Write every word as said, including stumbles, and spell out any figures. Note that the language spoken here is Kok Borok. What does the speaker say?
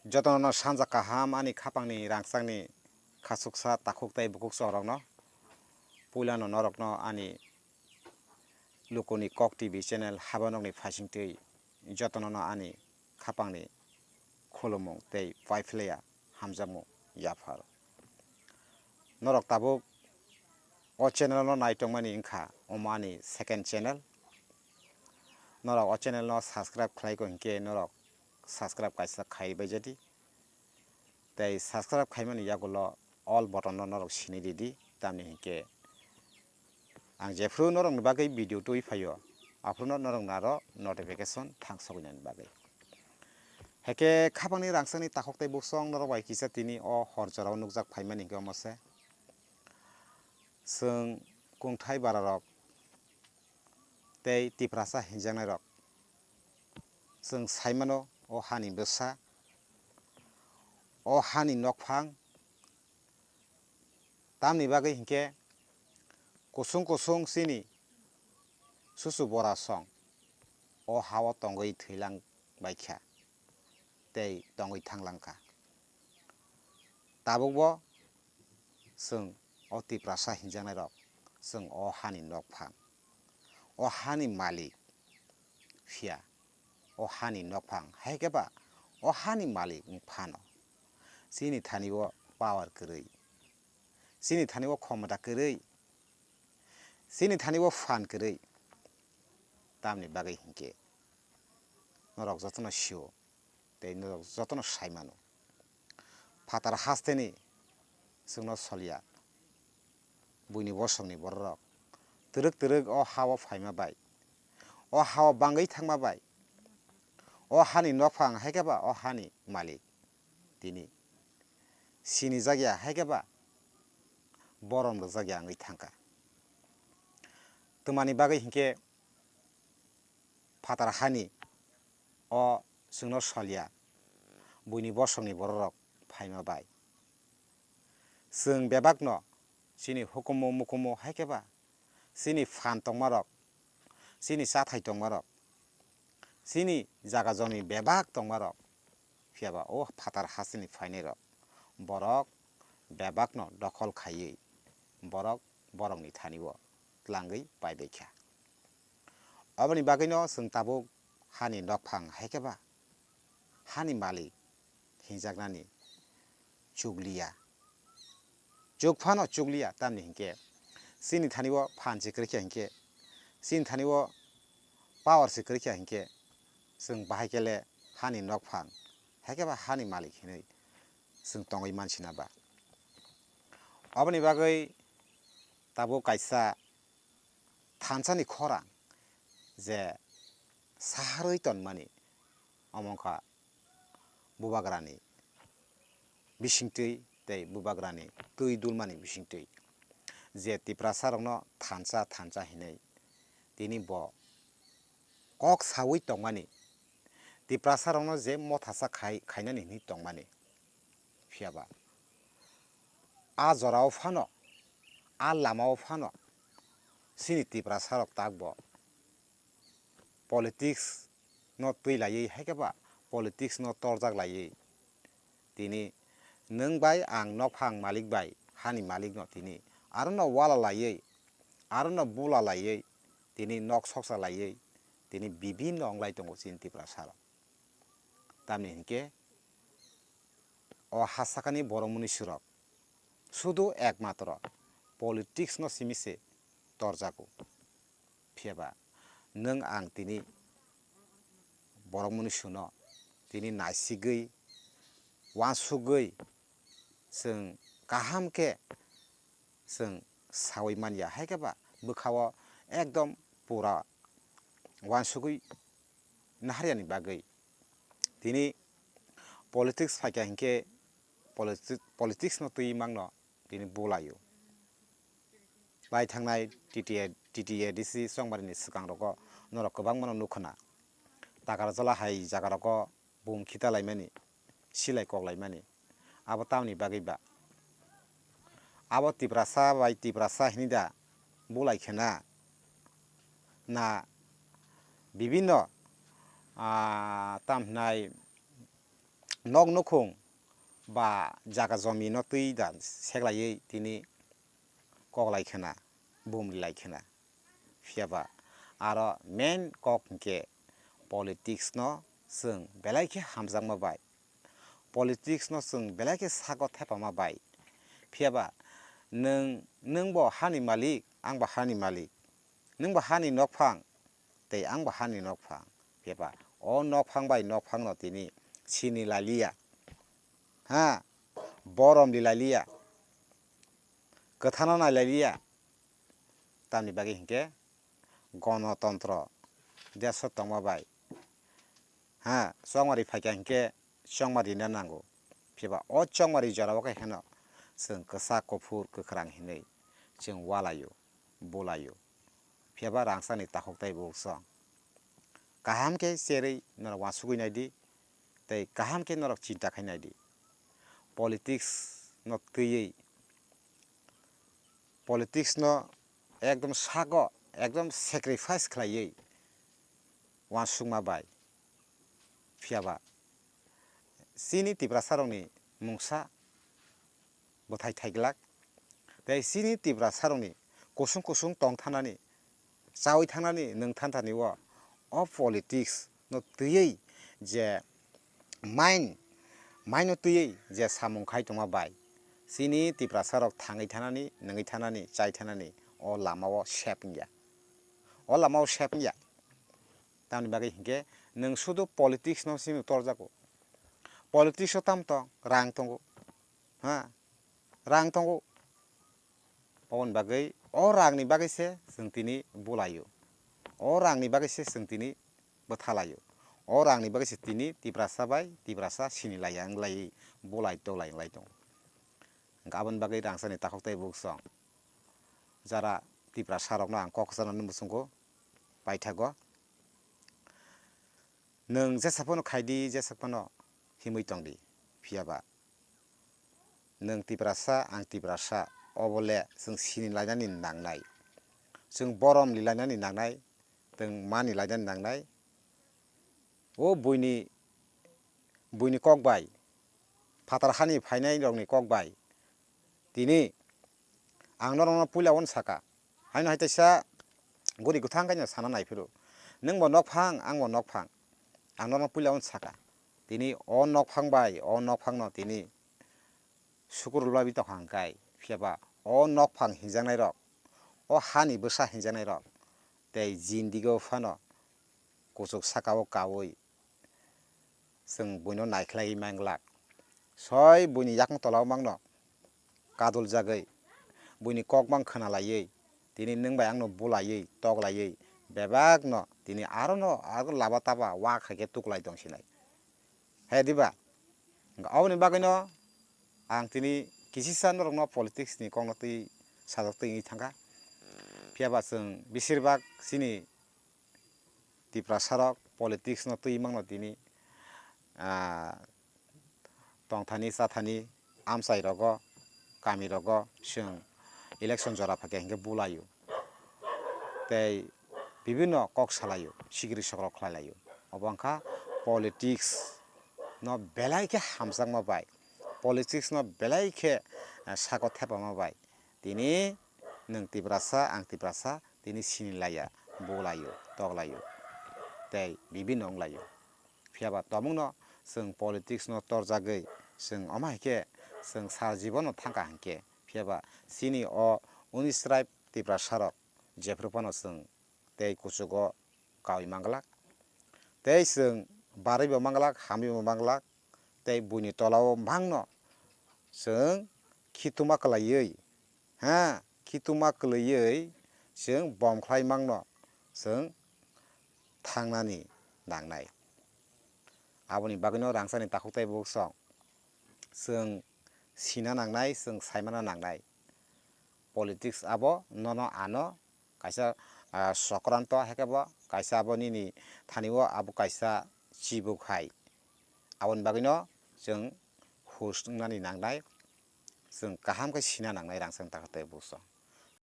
Jotono sanja kaham ani khapangni rangchakni khachuksa takhuk tei bukhuk chorokno. Puilano norokno ani Lukuni Kok T V channel habanokni phaisingtwi jotonono ani khapangni khulumung tei paiphlaiya hamjakmung yaphar. Norok tabuk o channel no nai tongmani wngkha, omo ani second channel. Norok o channel no subscribe khlai kho hinkhe norok subscribe kaisa khai bai jadi. Tei subscribe khaimani yagulo all button no norok sini ridi, tamni hinkhe ang jephru norokni bagwi video twi phaio, aphruno norokno aro notification thangsogwi nani bagwi. Heke khapangni rangchakni takhuk tei buksong norok bai kisa tini o hor jorao nukjak phaimani hinkhe omo se. Chwng kungthai bararok tei Tiprasa hinjaknairok chwng saimano o hani bwsa, o hani nokphang, tamni bagwi hinkhe kusung kusung chini susu bora song o hao tongwi thwilang baikha tei tongwi thanglangkha. Tabukbo chwng o Tiprasa hinjaknairok chwng o hani nokphang, o hani malik, phiya o hani nokphang, hai khe ba o hani malik wng phano chini thani o power kwrwi, chini thani o khomota kwrwi, chini thani o phan kwrwi. Tamni bagwi hinkhe norok jotono sio tei norok jotono sai mano. Phatar hasteni chwngno soliya buini bosongni bororok twrwk twrwk o hao phaima bai, o hao bangwi thangma bai, o hani nokphang hai khe ba o hani malik tini sinijak ya hai khe ba borom rwjak ya wngwi thangkha. Twmani bagwi hinkhe phatar hani o chwngno soliya buini bosongni bororok phaima bai. Chwng bebakno chini hukumu mukumu hai khe ba chini phan tongmarok, chini chathai tongmarok, chini jaga jomi bebak tongmarok, phiya ba o phatar hasteni phainairok borok bebakno dokhol khaiwi borok borokni thani o tlangwi paibaikha. Aboni bagwino chwng tabuk hani nokphang hai khe ba hani malik hinjaknani chukliya. Chuk phano chukliya, tamni hinkhe chini thani o phan se kwrwikha hinkhe, chini thani o power se kwrwikha hinkhe, chwng bahai khe le hani nokphang hai khe ba hani malik hinwi chwng tongwi mansina ba. Aboni bagwi tabuk kaisa thansani khorang je saharwi tonmani, omo wngkha bubagrani bisingtwi tei bubagrani twi dulmani bisingtwi, je Tiprasarokno thansa thansa hinwi tini bo kok saui tongmani, Tiprasarokno je mothasa khai, khainani hinwi tongmani. Phiya ba a jorao phano, a lamao phano chini Tiprasarok takbo politics no twi laiwi hai khe ba politics no torjak laiwi tini nwng bai ang nokphang malik bai hani malikno tini arono wala laiwi, arono bula laiwi, tini nok soksa laiwi tini bibinno wng lai tongo chini Tiprasarok. Tamni hinkhe o ha sakani borok mwnwi surok sudu ekmatro politics no simi se torjago. Phiya ba nwng ang tini borok mwnwi suno tini naisigwi, uansugwi, chwng kaham khe chwng saui manya, hai khe ba bwkha o ekdom pura uansugwi naharya ni bagwi tini politics phaikha hinkhe politi-, politics no twi mangno tini bulaio. Lai thangnai T T A, T T A D C chongmari ni swkang rogo norok kwbangma no nukha na. Takarjala hai jaga rogo bum khita laimani, silai kok laimani. Abo tamni bagwi ba? Abo Tiprasa bai Tiprasa hini da bulai khe na? Na bibinno, ah, tam hinai nok nukhung ba jaga jomino twi da seklaiwi tini koklai khna, bumrilai khna. Phiya ba aro main kok hinkhe politics no chwng belai khe hamjakma bai, politics no chwng belai khe sago thepama bai. Phiya ba nwng, nwng bo hani malik, ang bo hani malik, nwng bo hani nokphang, tei ang bo hani nokphang. Phiya ba o nokphang bai nokphang no tini sini lailiya, ha, borom di lailiya, kwthana nai lailiya. Tamni bagwi hinkhe gonotontro deso tongma bai, ha, chongmari phaikha hinkhe chongmari rina nango. Phiya ba o chongmari jorao khe heno chwng kwchak, kuphur, kwkhwrang hinwi chwng ualaio, bulaio. Phiya ba rangchakni takhuk tei bukhuk song. Kaham khe cherwi norok uansugwi nai di, tei kaham khe norok chinta khai nai di. Politics no twiwi, politics no ekdom sago, ekdom sacrifice khlaiwi uansukma bai. Phiya ba chini Tiprasa rokni mungsa bwthai thaiglak. Tei chini Tiprasa rokni kusung kusung tong thanani, chawi thanani, nwng than thani o, o politics no twiwi je main, maino twiwi je samung khai tongma bai, chini Tiprasa rok thangwi thanani, nwngwi thanani, chai thanani o lama o sep wngya. O lama o sep wngya. Tamni bagwi hinkhe nwng sudu politics no simi torjago. Politics o tam tong, rang tongo. Ha? Rang tongo. Oboni bagwi o rangni bagwi se chwng tini bulaio. O rangni bagwi se chwng tini bwthalaio. O rangni bagwi se tini Tiprasa bai Tiprasa sini laiya wng lai, bulai toklai wng lai tongo. Hwnkhe aboni bagwi rangchakni takhuk tei bukhuk song. Jara Tiprasa rokno ang kok kwchangno muchungo paithago. Nwng jesa phano khai di, jesa phano himwi tong di, phiya ba nwng Tiprasa, ang Tiprasa, obo le chwng sini lainani nangnai, chwng borom ni lainani nangnai, chwng mani lainani nangnai. O buini, buini kok bai, phatar hani phainai rokni kok bai, tini ang norokno puila o saka, haino hai teisa guri gwthang khe no sana naiphuru, nwng bo nokphang, ang bo nokphang, ang norokno puila o saka, tini o nokphang bai o nokphang no tini sukur rwlaiwi tongkha hwnkhe, phiya ba o nokphang hinjaknai rok, o hani bwsa hinjaknai rok tei jindigo phano kuchuk saka o kaui chwng buino naikhlaiwi manglak. Soi buini yakung tola o mangno kaduljagwi, buini kok mang khwnalaiwi, tini nwng bai angno bulaiwi, toklaiwi, bebakno tini arono, aro laba taba wa khaikhe tuklai tongsinai. He diba? Aboni bagwino ang tini kisisa norokno politics ni kokno twi sajak twi wngwi thangkha. Phiya ba chwng besir bak chini Tiprasa rok politics no twi mangno tini, ah, tongthani chathani amchai rogo, kami rogo chwng election jora phaikha hinkhe bulaio. Tei bibinno kok salaio, sikiri sokrok khlai laio. Obo wngkha politics no belai khe hamjakma bai, politics no belai khe, eh, sako thepama bai. Tini nwng Tiprasa, ang Tiprasa, tini sini laiya, bulaio, toklaio, tei bibinno wnglaio. Phiya ba tongmungno chwng politics no torjagwi chwng omo hai khe chwng sara jibono thangkha hinkhe, phiya ba chini o unis tribe Tiprasa rok jephru phano chwng tei kuchugo kaui manglak, tei chwng barwi bo manglak, hamwi bo manglak, tei buini tola o mangno chwng khituma kwlaiwi, ha, khituma kwlaiwi chwng bom khlai mangno chwng thangnani nangnai. Aboni bagwino rangchakni takhuk tei bukhuk song chwng sina nangnai, chwng saimana nangnai. Politics abo nono ano kaisa, ah, sokranto, hai khe bo kaisa abo nini thani o abo kaisa chibuk hai. Aboni bagwino chwng hus wngnani nangnai, chwng kaham khe sina nangnai rangchakni takhuk tei bukhuk song.